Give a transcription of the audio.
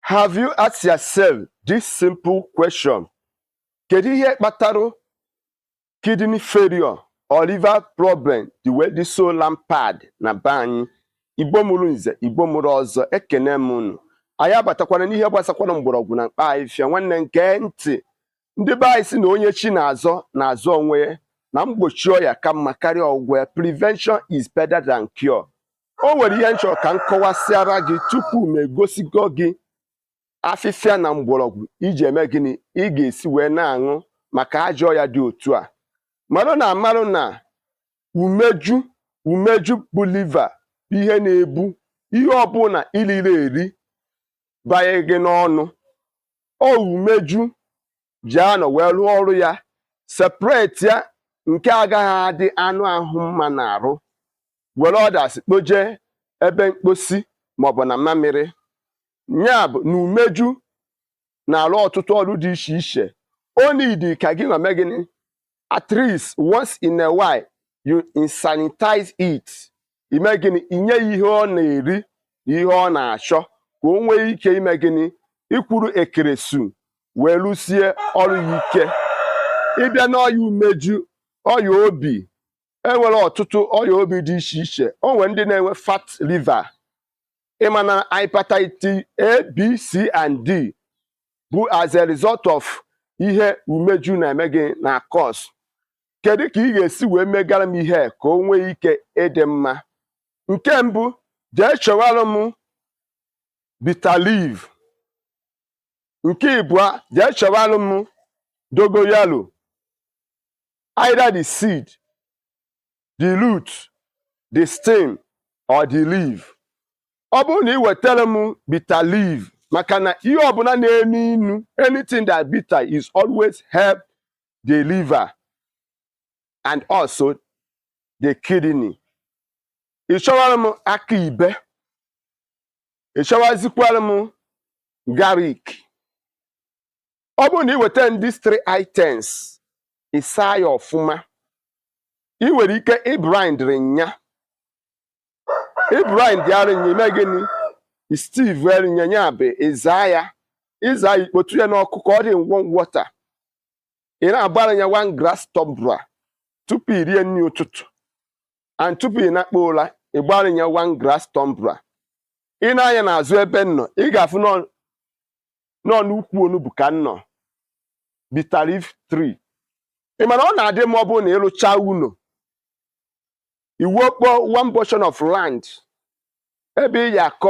Have you asked yourself this simple question? Kedu ihe kpatara kidney failure or liver problem dị wee dị so rampant na be anyị? Igbo mụrụ nze, Igbo mụrụ ọzọ, ekene m unu. Anyị abatakwana n'ihe gbasakwara mgbọrọgwụ na mkpa ahịfịa. Nwanne, nke ntị, ndị be anyị si na onye chi na-azọ na-azọ onwe ya, na mgbochi ọya ka mma karịa ọgwụgwọ ya. Prevention is better than cure. O nwere ihe m chọrọ ka m kọwasịara gị tupu m egosigo gị afịfịa na mgbọrọgwụ iji eme gịnị ị ga-esi wee na-aṅụ maka ajọ ọya dị otu a. Marụ na amarụ na umeju, umeju bụ liver, bụ ihe na-ebu ihe ọbụla iliri eri banye gị n'ọnụ. Ọ umeju ji anọ wee rụọ ọrụ ya, separate ya nke agaghị adị anụ ahụ mma na-arụ, were others kpoje ebe mkposi maọbụ na mamịrị. Ya bụ na umeju na-arụ ọtụtụ ọrụ dị iche iche. O need ka gị nwa mee gịnị? At least once in a while, you sanitize it. Ime gịnị? Inye ya ihe ọ na-eri na ihe ọ na-achọ ka o nwee ike ime gịnị? Ikwuru ekeresu wee lụsie ọrụ ya ike. Ịbịa n'ọya umeju, ọya obi, enwere ọtụtụ ọya obi dị iche iche. O nwere ndị na-enwe fat liver. Ịma na hepatitis A, B, C and D bụ as a result of ihe umeju na-eme gị na cause. Kedu ka ị ga-esi wee megara m ihe ka o nwee ike ịdị mma? Nke mbụ, jee chọwara m bitter leaf. Nke ịbụa, jee chọwara m dogoyaro, either the seed, the root, the stem or the leaf. Ọ bụrụ na ị wetara m bitter leaf, maka na ihe ọbụla na-enu inu, anything that bitter is always help the liver and also the kidney. Ị chọwara m aka ibe, ị chọwazikwara m garlic. Ọ bụrụ na ị weta these three items, ị saa ya ọfụma, ị nwere ike ịblend nya, ịblend ya nya. Ime gịnị? Steam nya, ya bụ ịzaa ya, ịzaa ya, ikpotu ya n'ọkụ ka ọ dị warm water. Ị na-agbara ya one glass tumbler tupu i rie nri ụtụtụ and tupu ị na-akpọ ụra. Ị gbara ya one glass tumbler. Ị na-anya n'azụ ebe m nọ, ị ga-afụ nọ n'ukwu onugbu ka m nọ, bitter leaf tree. Ị mana ọ na-adị mma, ọ bụrụ na ịrụcha ụlọ, iwekpo one portion of land ebe ị ya akọ.